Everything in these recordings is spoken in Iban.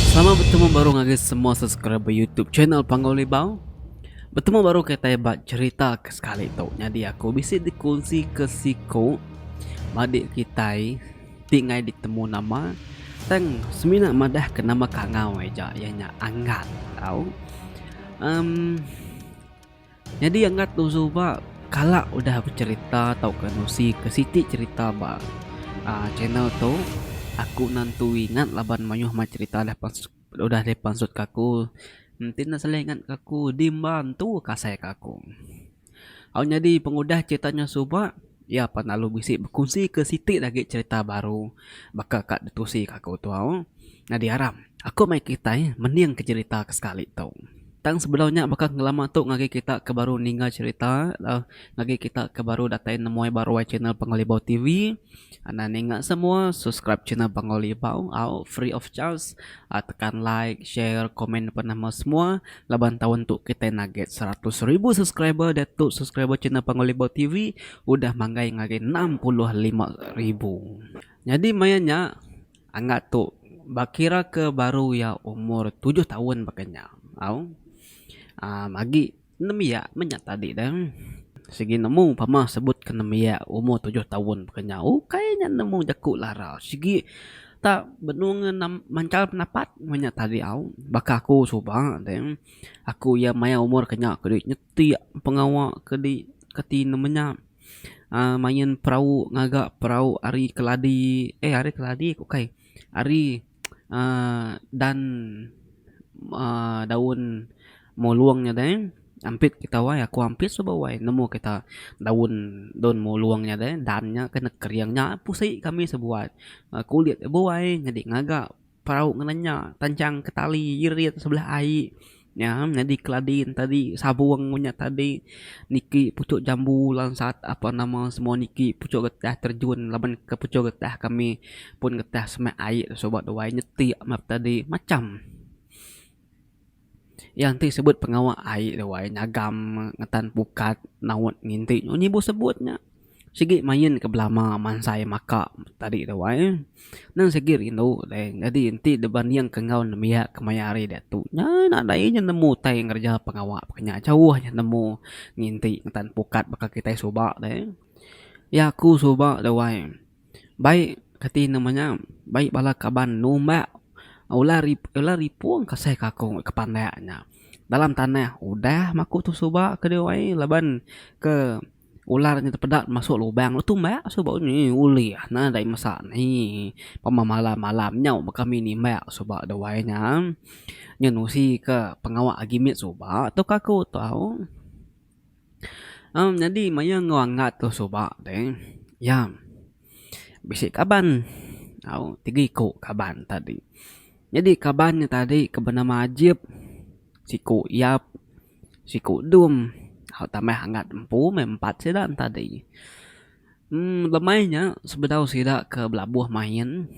Selamat betemu baru ngagai semua subscriber YouTube channel Panggau Libau. Betemu baru kitai ba cerita ke sekali tu. Nyadi aku bisi dikunsi ke siku madik kitai ti ngai ditemu nama tang semina madah ke nama kangau aja iya nya Anggat tau. Emm Nyadi Anggat tu suba kala udah becerita tauka nusi ke siti cerita ba aaa channel tu aku nentu ingat laban mayuh meh cerita dah udah dipansut ka aku enti ne selalu ingat ka aku dimba entu kasai ka aku. Au nyadi pengudah cerita nya suba iya pan lalu bisi bekunsi ke siti agi cerita baru baka ka ditusi ka aku tu au. Nyadi aram aku mai kitai mending ke cerita ke sekali tu. Tang sebedau nya baka ngelama tu ngagai kita ke baru ninga cerita ngagai kita ke baru datai nemuai ba ruai channel Panggau Libau TV anang ninga semua subscribe channel Panggau Libau au free of charge tekan like share komen apan nama semua laban taun tu kitai naget 100 ribu subscriber diatu subscriber channel Panggau Libau TV udah manggai ngagai 65 ribu. Nyadi maya nya Anggat tu ba kira ke baru iya umur tujuh taun baka nya au aaa agi nembiak meh nya tadi deh. Sigi nemu pama sebut ke nembiak umur tujuh taun baka nya ukai nya nemu jaku lara sigi tak benung manchal pendapat meh nya tadi au. Baka aku suba deh aku iya maya umur ke nya ke nyetik pengawa ke di keti nama nya. uhh main perau ngaga perau ari keladi eh ari keladi ku kai ari uhh dan uhh daun mulung nya deh ampit kita wai aku ampit suba wai nemu kita daun daun mulung nya deh dan nya kena kering nya pusi kami sebuat kulit buai nyadi ngaga. Perau ngena nya tanchang ke tali irit sebelah ai nya nyadi keladi ne tadi sabung meh nya tadi niki puchok jambu langsat apa nama semua niki puchok getah terjun laban ke puchok getah kami pun getah semak ai suba duai nyetik meh tadi macam. Iya enti sebut pengawa ai tu ai nyagam ngetan pukat naut nginti nyibu sebut nya sigi main ke belama mansai maka tadi tu ai nang sigi rindu deh jadi enti dibanding ke enggau nembiak kemaya hari diatu nya nadai nya nemu utai ngereja pengawa baka nya jauh nya nemu nginti ngetan pukat baka kitai suba deh. Iya aku suba tu ai. Bai kati nama nya bai bala kaban numbak ular ular ripung kasai ka aku ke pandak nya. Dalam tanah udah meh aku tu suba ke deh wai laban ke ular nya tepeda masuk lubang lalu tumbak suba nyi ulih nadai mesa nyi pama malam malam nyau meh kami nimbak suba deh wai nya. Nya nusi ke pengawa agi mit suba tu ka aku tau. Em nyadi mayuh enggau angat tu suba deh iya bisi kaban au tiga iku kaban tadi. Nyadi kaban nya tadi ke benama Ajib siku Yap siku Dum au tambah angat empu meh empat sida ne tadi. Em lemai nya sebedau sida ke belabuh main.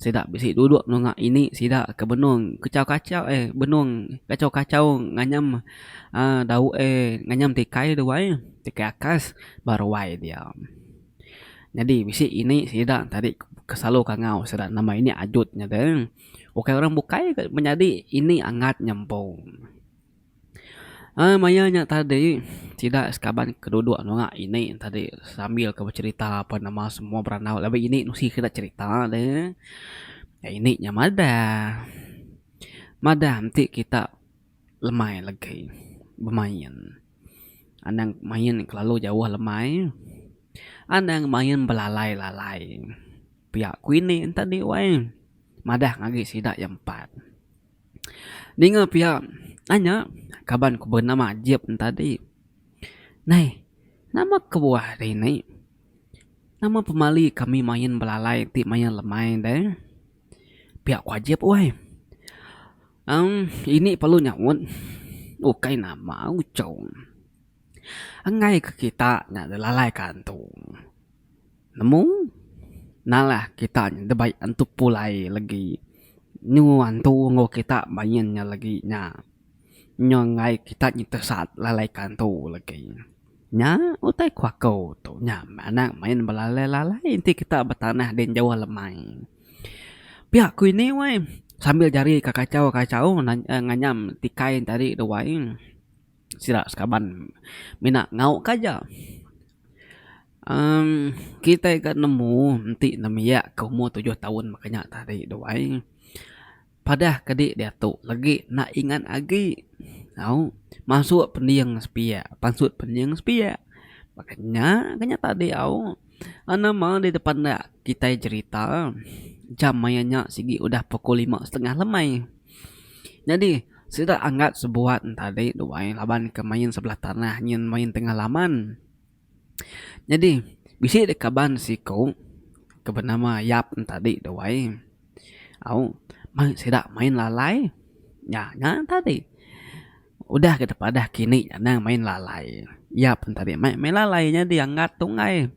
Sida bisi duduk nunga ini sida ke benung kachau kachau eh benung kachau kachau nganyam uhh dau eh nganyam tikai tu ai tikai akas ba ruai dia. Nyadi bisi ini sida tadi ke selalu kangau sida nama ini ajut nya deh ukai orang bukai ka menyadi ini angat nyempu. Aaa maya nya tadi sida sekaban ke duduk nunga ini tadi sambil ke becerita apan nama semua berandau laban ini nusi kena cerita deh. Ini nya madah, madah enti kita lemai legi bemain anang main kelalu jauh lemai anang main belalai lalai pia ku ini tadi wai madah ngagai sida iya empat. Ninga pia nanya kaban ku benama Ajib ne tadi. Nai nama kebuah deh ini. Nama pemali kami main belalai ti maya lemai deh. Pia ku Ajib weh. Emm ini perlu nyaut ukai nama uchu. Enggai ke kita nya lalai ka antu. Nemu nalah kita nya debai antu pulai legi nyu antu enggau kita main nya legi nya. Nyu enggai kita nya tesat lalai ka antu legi. Nya utai ku aku tu nya anak main belalai lalai enti kita betanah din jauh lemai. Pia ku ini weh. Sambil jari ka kachau-kachau nganyam tikai tadi tu wai. Sida sekaban mina ngauk ka aja. Emm kitai ka nemu enti nembiak ke umur tujuh taun baka nya tadi tu ai. Padah ke di diatu legi enda ingat agi au masuk pending sepiak pansut pending sepiak. Baka nya ke nya tadi au. Nama deh pandak kitai jerita jam maya nya sigi udah pukul lima setengah lemai. Nyadi sida anggat sebuat ne tadi duai laban ke main sebelah tanah nyin main tengah laman. Nyadi bisi deh kaban siku ke benama Yap ne tadi duai au meh sida main lalai nya nya tadi. Udah ke padah kini anang main lalai. Iya pun tadi mai main lalai nyadi anggat tu enggai.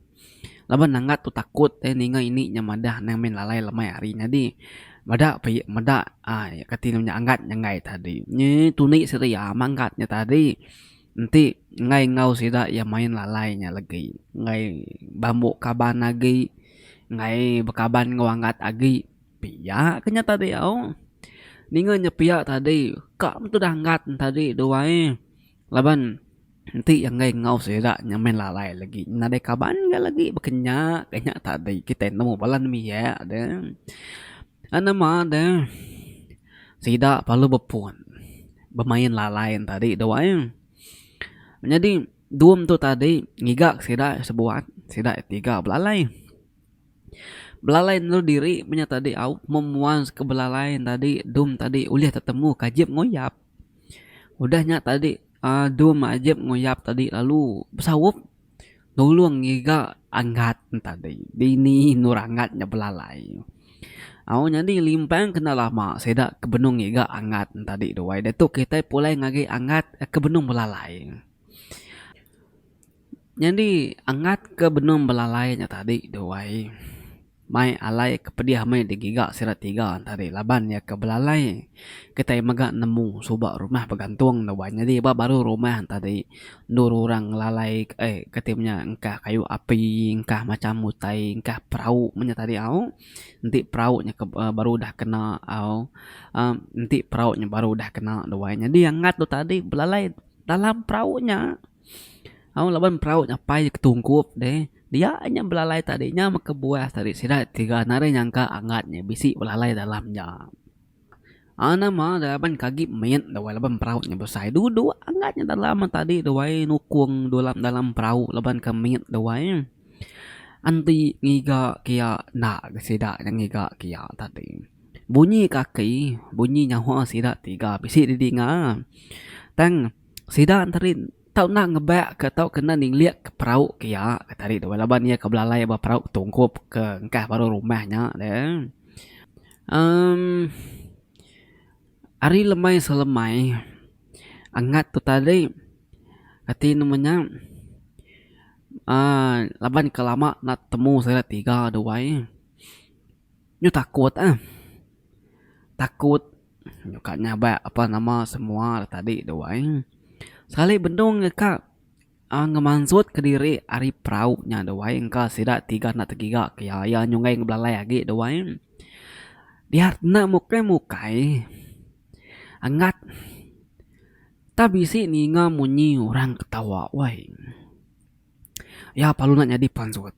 Laban anggat tu takut eh ninga ini nya madah anang main lalai lemai hari nyadi meda pi meda aaa kati ne anggat nya enggai tadi. Nyi tundi seria meh anggat nya tadi enti enggai enggau sida iya main lalai nya legi. Enggai bambu kaban agi enggai bekaban enggau anggat agi. Pia ke nya tadi au. Ninga nya pia tadi ka meh tudah anggat ne tadi tu ai. Laban enti enggai enggau sida nya main lalai lagi nadai kaban ga lagi baka nya ke nya tadi kitai nemu bala nembiak de. Nama de sida perlu bepun bemain lalai ne tadi tu ai. Nyadi dum tu tadi ngiga sida sebuat sida tiga belalai. Belalai endur diri menya tadi au memuas ke belalai tadi dum tadi ulih tetemu ke ajip nguyap. Udah nya tadi uhh dum ajip nguyap tadi lalu besaup nulung ngiga anggat ne tadi dini endur anggat nya belalai. Au nyadi limpang ke enda lama sida ke benung ngiga anggat ne tadi tu ai diatu kitai pulai ngagai anggat ke benung belalai. Nyadi angat ke benung belalai nya tadi tu ai mai alai ke pedih amai digiga sida tiga tadi laban iya ke belalai kitai mega nemu suba rumah begantung ne wai nyadi ba baru rumah tadi endur orang ngelalai eh kati inya engkah kayu api engkah macam utai engkah perau meh nya tadi au enti perau nya ke baru udah kena au uhh enti perau nya baru udah kena tu wai nyadi angat tu tadi belalai dalam perau nya. Au laban perau nyapai ke tungkup deh dia nya belalai tadi nya meh kebuah tadi sida tiga nadai nyangka angat nya bisi belalai dalam nya. Au nama laban ke agi mit dawai laban perau nya besai duduk angat nya dalam tadi dawai nukung dalam dalam perau laban ke mit dawai. Enti ngiga kiya enda ga sida nya ngiga kiya tadi. Bunyi kaki bunyi nyawa sida tiga bisi didinga tang Sida enteri tau enda ngebak ke tau kena nilik ke perau ke iya ke tadi tu laban iya ke belalai ba perau tungkup ke engkah baru rumah nya deh. Emm hari lemai selemai angat tu tadi reti nemu nya aaa laban ke lama enda temu sida tiga duai nyu takut ah. Takut Nyuka nyabak apan nama semua da tadi tu ai. Sekali benung deka uhh ngemansut kediri ari perau nya tu ai engka sida tiga enda tegiga ke iya, iya nyunggai belalai agi tu ai. Dia enda mukai mukai angat tak bisi ninga munyi orang ketawa wai. Iya perlu enda nyadi pansut.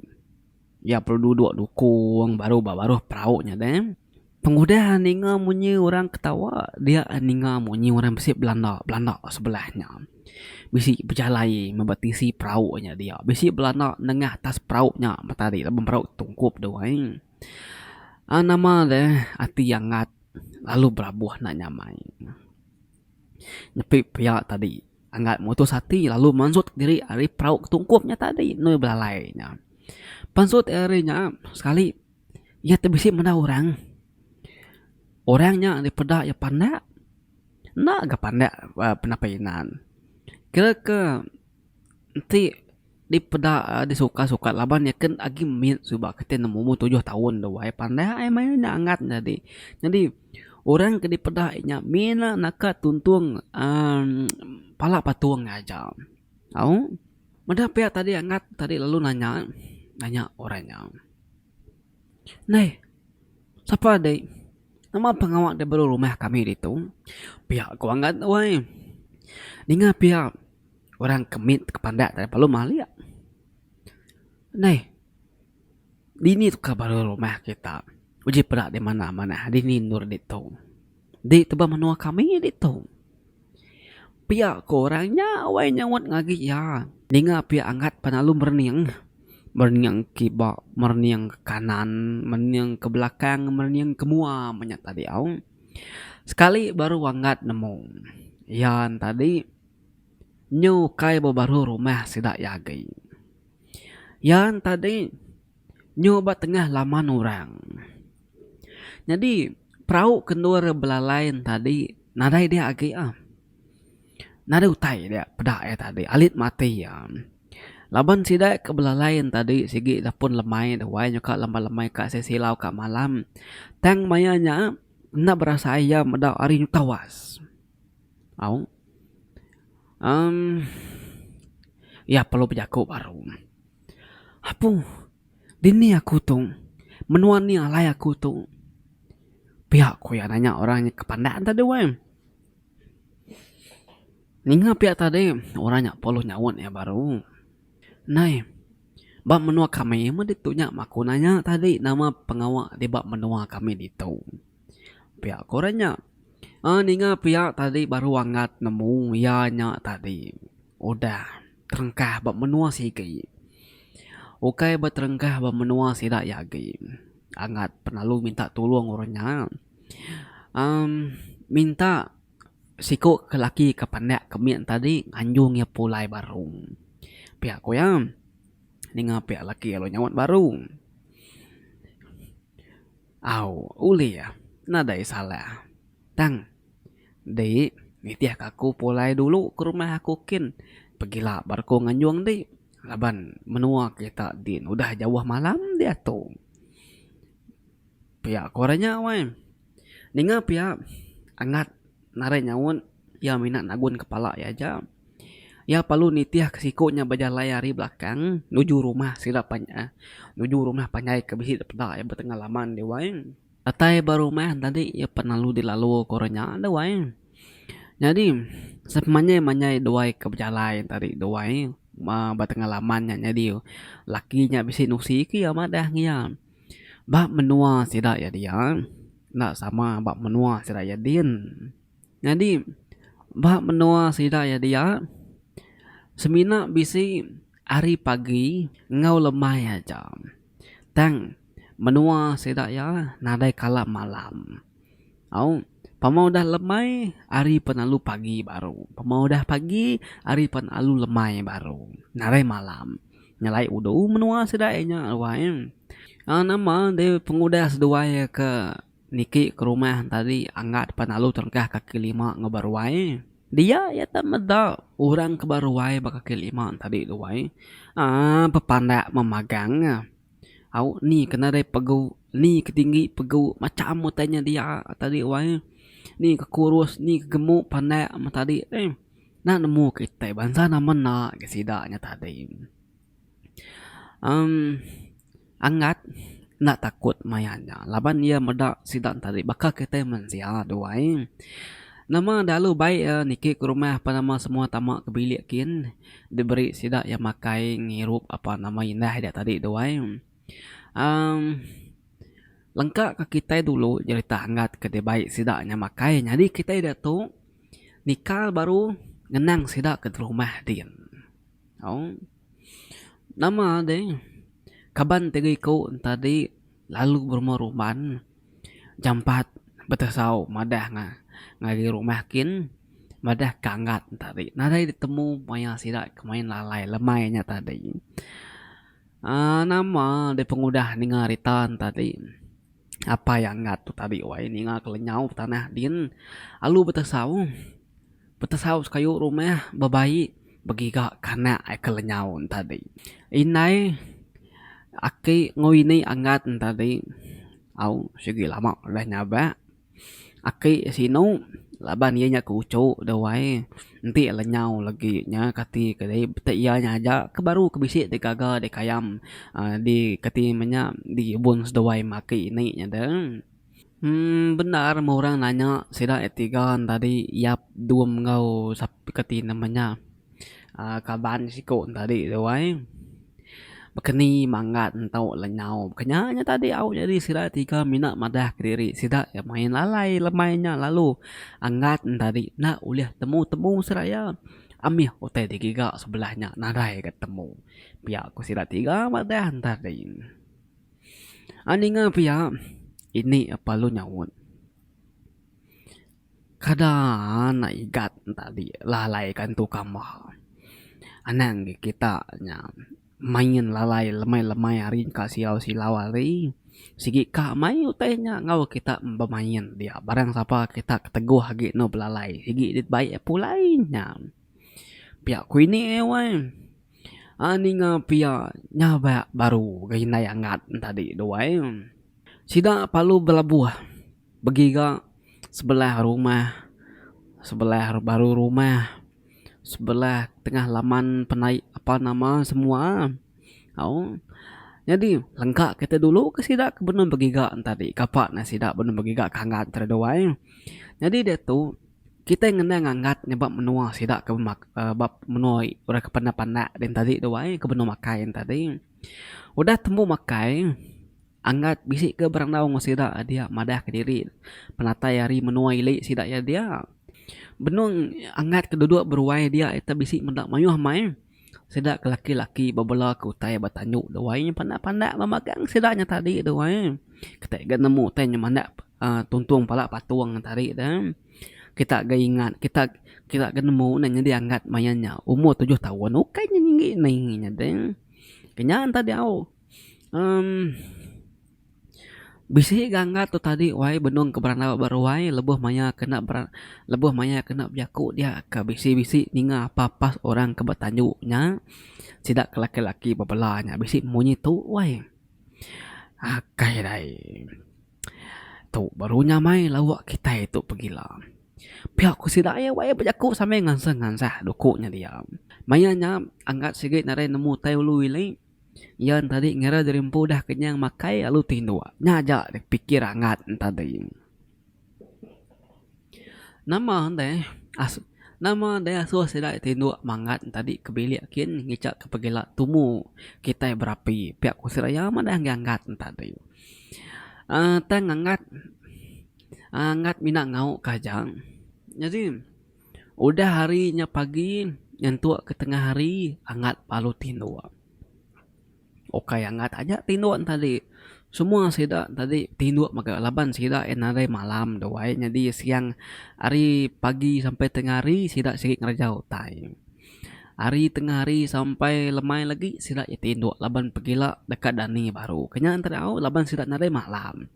Iya perlu duduk dukung baru ba baruh perau nya deh. Pengudah ninga munyi orang ketawa dia ninga munyi orang bisi belanda belanda sebelah nya. Bisi bejalai meba tisi perau nya dia. Bisi belanda nengah atas perau nya meh tadi laban perau tungkup tu ai. Aaa nama deh ati angat lalu berabuh enda nyamai. Nyepi pia tadi angat mutus ati lalu mansut diri ari perau tungkup nya tadi endui belalai nya. Pansut ari nya sekali. Iya ti bisi meda orang. Orang nya dipeda iya pandak enda ga pandak penapai inan. Kira ke enti dipeda disuka suka laban iya ke agi mit suba keti ne umur tujuh taun tu ai pandak ai meh nya angat nyadi. Nyadi orang ke dipeda inya mina naka tuntung uhh pala patung aja. Au meda pia tadi angat tadi lalu nanya nanya orang nya. Neh, sapa dek? Nama pengawa dek baru rumah kami ditu? Pia ku Anggat wai. Ninga pia orang ke mit ke pandak tadi perlu malik. Neh dini ka baru rumah kita uji peda di manah manah dini endur ditu. Di teba menua kami ditu. Pia ku orang nya wai nyaut ngagi iya. Ninga pia Anggat pan lalu merening. Merening kiba, merening ke kanan, merening ke belakang, merening ke mua meh nya tadi au. Sekali baru Anggat nemu iya ne tadi nyu ukai ba baru rumah sida iya agi. Iya ne tadi nyu ba tengah laman orang. Nyadi perau ke endur belalai ne tadi nadai dia agi ah. Nadai utai dia peda iya tadi alit mati iya. Laban sida ke belalai ne tadi sigi da pun lemai da wai nyuka lemai lemai ka silau ka malam. Tang maya nya enda berasai iya meda hari nya tawas. Au uhh iya perlu bejaku baru. Apu dini aku tu menua ni alai aku tu. Pia ku iya nanya orang ke pandak tadi weh. Ninga pia tadi orang nya perlu nyaut iya baru. Nai ba menua kami meh ditu nya aku nanya tadi nama pengawa di ba menua kami ditu. Pia ku orang nya. Aaa ninga pia tadi baru angat nemu iya nya tadi udah terengkah ba menua sigi. Ukai ba terengkah ba menua sida iya agi. Angat penalu minta tulung orang nya. Aaa minta. Siku ke laki ke pandak ke mit tadi nganjung iya pulai baru. Pia ku iya, ninga pia laki lalu nyaut baru. Au ulih nadai salah. Tang di nitih ka aku pulai dulu ke rumah aku kin pegila baru ku nganjung di laban menua kita din udah jauh malam diatu. Pia ku orang nya weh. Ninga pia angat narai nyaut iya mina nagun kepala iya aja. Iya perlu nitih ke siku nya bejalai ari belakang nuju rumah sida panjai nuju rumah panjai ke bisi dipeda iya ba tengah laman deh wai. Datai ba rumah tadi iya pan lalu dilalu ke orang nya deh wai. Nyadi sepemanjai manjai duai ke bejalai tadi duai ba tengah laman nya nyadi laki nya bisi nusi ke iya madah ngi iya. Ba menua sida iya dia enda sama ba menua sida iya din. Nyadi ba menua sida iya dia semina bisi hari pagi enggau lemai aja. Tang menua sida iya nadai kala malam. Au pama udah lemai hari pen alu pagi baru. Pama udah pagi hari pen alu lemai baru. Nadai malam. Nyelai udu menua sida iya nya wai. Aaa nama deh pengudah seduai ke niki ke rumah tadi anggat pan alu terengkah kaki lima enggau beruai. Dia iya te meda orang ke beruai ba kaki lima tadi tu wai. Aaa pepandak memagang. Au ni ke nadai pegu ni ke tinggi pegu macam utai nya dia tadi wai. Ni ke kurus ni ke gemuk pandak meh tadi eh. Enda nemu kitai bansa nama enda ga sida nya tadi. Emm angat enda takut maya nya laban iya meda sida tadi baka kitai mensia tu ai. Nama dalu bai iya niki ke rumah apan nama semua tama ke bilik kin diberi sida iya makai ngirup apan nama indah ida tadi tu ai. Emm lengka ka kitai dulu nyerita angat ke dibai sida nya makai nyadi kitai diatu nikal baru ngenang sida ke rumah din. Au nama deh kaban tiga iku tadi lalu berumban rumban jampat betesau madah ngagai rumah kin madah ka anggat tadi nadai ditemu maya sida ke main lalai lemai nya tadi. Aaa nama deh pengudah ninga rita ne tadi apai anggat tu tadi wai ninga ke lenyau tanah din alu betesau betesau sekayu rumah bebai begiga ke anak ke lenyau ne tadi. Indai aki enggau ini anggat ne tadi au sigi lama udah nyabak aki sinu laban iya nya ke uchu da wai enti lenyau lagi nya kati ke dei ti iya nya aja ke baru ke bisi digaga dikayam aaa di kati meh nya diibun seduai meh aki ini nya deh. Emm bendar meh orang nanya sida iya tiga ne tadi yap dum enggau sap kati nama nya aaa kaban siku ne tadi tu ai. Baka ni manggat entu lenyau baka nya nya tadi au nyadi sida tiga mina madah kediri sida iya main lalai lemai nya lalu anggat ne tadi enda ulih temu temu seraya amih utai digiga sebelah nya nadai ga temu. Pia ku sida tiga madah ne tadi. Ai ninga pia ini perlu nyaut. Kada anak igat tadi lalai ka entu kamba. Anang gi kita nya main lalai lemai lemai hari ka silau silau hari sigi ka mai utai nya enggau kita bemain dia barang sapa kita ke teguh agi enu belalai sigi dibai pulai nya. Pia ku ini weh. Aa ninga pia nyabak baru ga indai angat tadi tu ai. Sida perlu belabuh begiga sebelah rumah, sebelah baru rumah, sebelah tengah laman pendai apa nama semua au. Nyadi lengka kita dulu ke sida ke benung begiga tadi kapa ne sida benung begiga ke angat tu ai. Nyadi diatu. Kitai ngenang anggat nyebab menua sida ke ba menua orang ke pandak pandak din tadi tu ai ke benung makai ne tadi. Udah tembu makai anggat bisi ke berandau enggau sida dia madah kediri penatai ari menua ili sida iya dia. Benung anggat ke duduk beruai dia ita bisi meda mayuh amai. Sida ke laki-laki bebela ke utai ba tanju tu ai pandak-pandak memagang sida nya tadi tu ai. Kita ga nemu utai nya mandak uhh tuntung pala patung tadi tu. Kita ga ingat kita kita ga nemu ne nyadi anggat maya nya umur tujuh taun ukai nya nyinggi ne nya deh. Kenya enta diau uhh. Bisi ga anggat tu tadi wai benung ke berandau ba ruai lebuh maya kena lebuh maya kena bejaku dia ke bisi bisi ninga apa pas orang ke betanju nya sida ke laki laki bebela nya bisi munyi tu wai. Akai dai tu baru nyamai lawa kitai tu pegila. Pia ku sida iya wai bejaku sambil ngansah ngansah duku nya dia. Maya nya anggat sigi nadai nemu tai ulu ili. Iya enti ngira diri empu udah kenyang makai lalu tinduk. Nya aja pikir angat tadi. Nama deh nama deh asuh sida tinduk mangat tadi ke bilik kin ngicha ke pegila tumu kitai berapi pia ku sida iya madah ngagai angat tadi. uhh Tang angat angat mina ngauk ke aja. Nyadi Udah hari nya pagi nyentuk ke tengah hari angat lalu tinduk. Ukai angat aja tinduk ne tadi semua sida tadi tinduk mega laban sida iya nadai malam tu ai nyadi siang ari pagi sampai tengah hari sida sigi ngereja utai. Ari tengah hari sampai lemai lagi sida iya tinduk laban pegila deka dani baru. Kenya enti au laban sida nadai malam.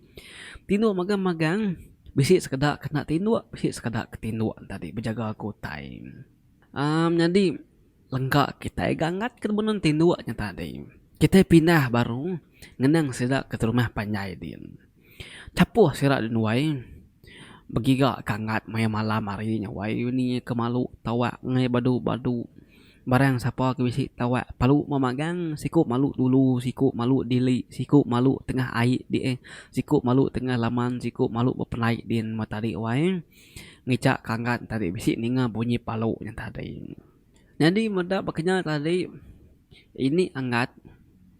Tinduk magang-magang bisi sekeda kena tinduk bisi sekeda ke tinduk tadi bejaga ke utai. uhh Nyadi lengka kitai ga angat ke benung tinduk nya tadi. Kitai pindah baru ngenang sida ke rumah panjai din. Chapuh sida din wai begiga ke angat maya malam hari nya wai ni ke malu tawak ngai badu-badu. Barang sapa ke bisi tawak palu memagang siku malu dulu siku malu dili siku malu tengah ai dieh siku malu tengah laman siku malu bepelai din meh tadi wai ngicha kanggan tadi bisi ninga bunyi palu nya tadi. Nyadi meda ba kenya tadi ini anggat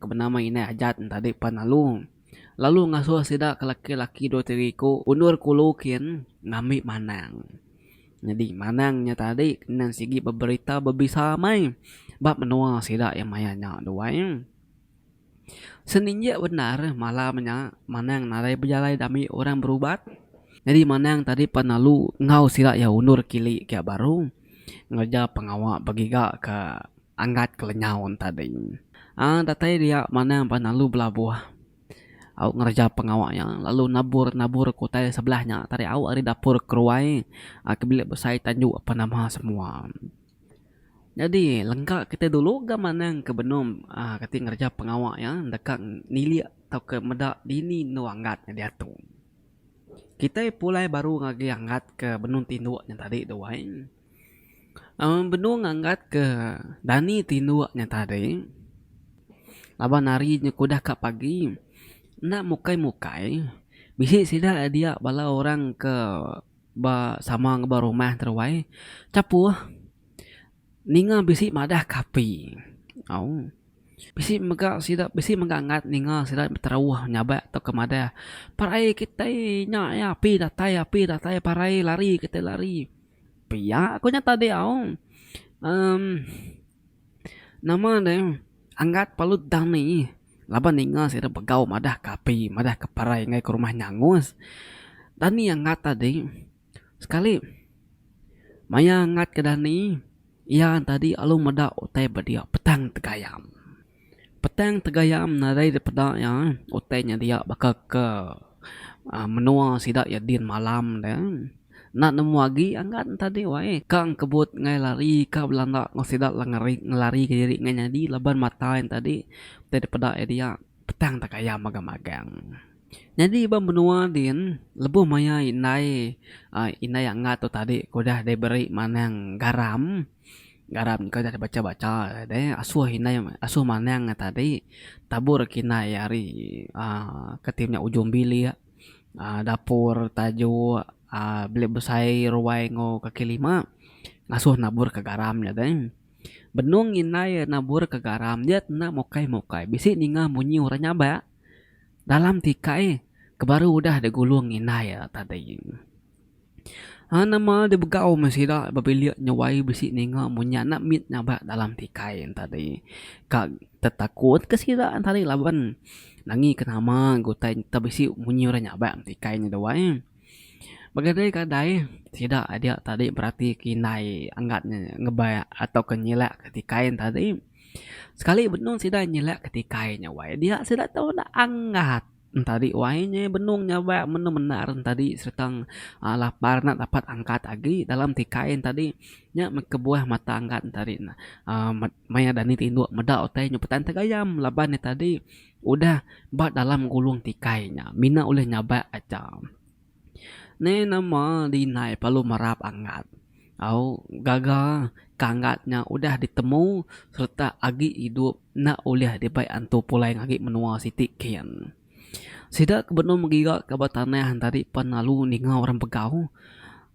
ke benama indai ajat tadi pan lalu lalu ngasuh sida ke laki laki dua tiga iku undur kulu kin ngambi manang. Nyadi manang nya tadi endang sigi beberita bebisa amai ba menua sida iya maya nya tu ai. Seninjik bendar malam nya manang nadai bejalai dami orang berubat. Nyadi manang tadi pan lalu enggau sida iya undur kili kiya baru ngereja pengawa begiga ka anggat ke lenyau tadi. Aaa datai dia manang pan lalu belabuh. Au ngereja pengawa iya lalu nabur nabur ke utai sebelah nya tadi au ari dapur keruai ke bilik besai tanju apan nama semua. Nyadi lengka kitai dulu ga manang ke benung uhh kati ngereja pengawa iya deka nilik tauka meda dini endu anggat nya diatu. Kitai pulai baru ngagai anggat ke benung tinduk nya tadi tu ai. Uhh benung anggat ke dani tinduk nya tadi. Laban hari nya ke udah ka pagi enda mukai mukai. Bisi sida dia bala orang ke ba sama enggau ba rumah teruai chapuh ninga bisi madah ke api. Au. Bisi mega sida bisi mega angat ninga sida beterauh nyabak tauka madah parai kitai nya iya api datai api datai parai lari kitai lari. Pia ku nya tadi au. Emm nama deh angat perlu dani laban ninga sida begau madah ke api madah ke parai enggai ke rumah nyangus. Dani angat tadi sekali maya angat ke dani. Iya tadi alu meda utai ba dia petang tegayam. Petang tegayam nadai dipeda iya utai nya dia baka ke aaa menua sida iya din malam de. Enda nemu agi anggat ne tadi wai ka engkebut ngai lari ka belanda enggau sida ngelari ke diri ngai nyadi laban mata iya tadi utai dipeda iya dia petang tegayam magang-magang. Nyadi ba menua din lebuh maya indai uhh indai angat tu tadi ke udah diberi manang garam, garam ke udah dibacha bacha deh asuh indai asuh manang ne tadi tabur ke indai ari uhh kati nya ujung bilik uhh dapur tajuk uhh bilik besai ruai enggau kaki lima ngasuh nabur ke garam nya deh. Benung indai nabur ke garam dia enda mukai mukai bisi ninga munyi orang nyabak. Dalam tikai ke baru udah digulung indai iya tadi. Haa nama dibegau meh sida ba bilik nyuai bisi ninga munyi anak mit nyabak dalam tikai tadi. Ka tetakut ke sida tadi laban nangi ke nama ga utai enta bisi munyi orang nyabak tikai nya duai. Begadai gadai sida dia tadi berati ke indai anggat ne ngebak atau ke nyilak ke tikai ne tadi. Sekali benung sida nyilak ke tikai nya wai dia sida tau enda anggat tadi wai nya benung nyabak mendar mendar tadi sereta uhh lapar enda dapat angkat agi dalam tikai ne tadi nya meh kebuah mata angkat ne tadi ne uhh maya dani tinduk meda utai nyau petan tegayam laban ne tadi udah ba dalam gulung tikai nya mina ulih nyabak aja. Ne nama dindai perlu merap anggat. Au gaga ke anggat nya udah ditemu sereta agi idup enda ulih dibai antu pulai ngagi menua siti kin. Sida ke benung begiga ke ba tanah tadi pen lalu ninga orang begau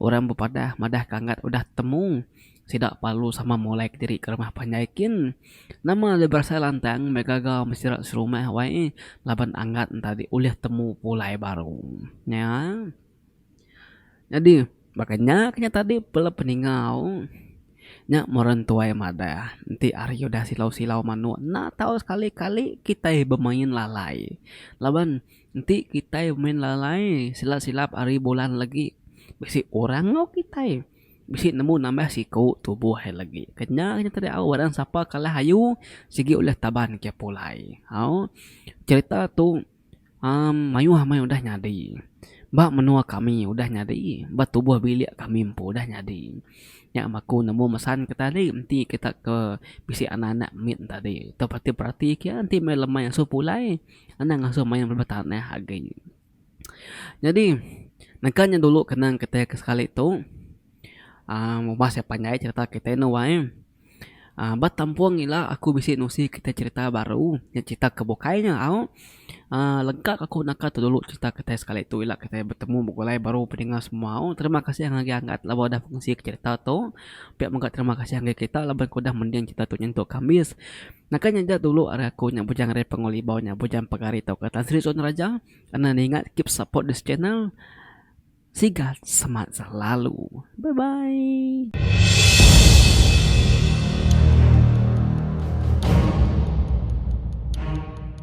orang bepadah madah ke anggat udah temu sida perlu sama mulai kediri ke rumah panjai kin. Nama deh berasai lantang meh gaga meh sida serumah wai laban anggat enta di ulih temu pulai baru. Nya. Nyadi baka nya ke nya tadi bala peninga au nya meren tuai madah enti hari udah silau-silau manuk enda tau sekali kali kitai bemain lalai laban enti kitai bemain lalai silap silap hari bulan lagi bisi orang enggau kitai. Bisi nemu nambah siku tubuh iya lagi. Ke nya nya tadi au barang sapa kalah ayu sigi ulih taban ke pulai. Au cherita tu uhh mayuh amai udah nyadi. Ba menua kami udah nyadi, ba tubuh bilik kami empu udah nyadi. Nya aku nemu mesan ke tadi enti kita ke bisi anak-anak mit tadi tau perati-perati ke enti meh lemai asuh pulai anang asuh main betanah agi. Nyadi nengka nya dulu kenang kitai ke sekali tu uhh mubah sia panjai cerita kitai ne wai uhh ba tampung ila aku bisi nusi kitai cerita baru cerita ke bukai nya au uhh lengka aku naka tu dulu cerita kitai sekali tu ila kitai betemu begulai baru peninga semua au terima kasih ngagai anggat laban udah bekongsi cerita tu pia mega terima kasih ngagai kita laban ke udah mending cerita tu nyentuk ke ambis. Naka nya aja dulu ari aku nya Bujang Ari Panggau Libau nya Bujang Pegari tauka Tan Sri Tun Raja. Enda ningat keep support this channel. Sigat semat selalu. Bye bye.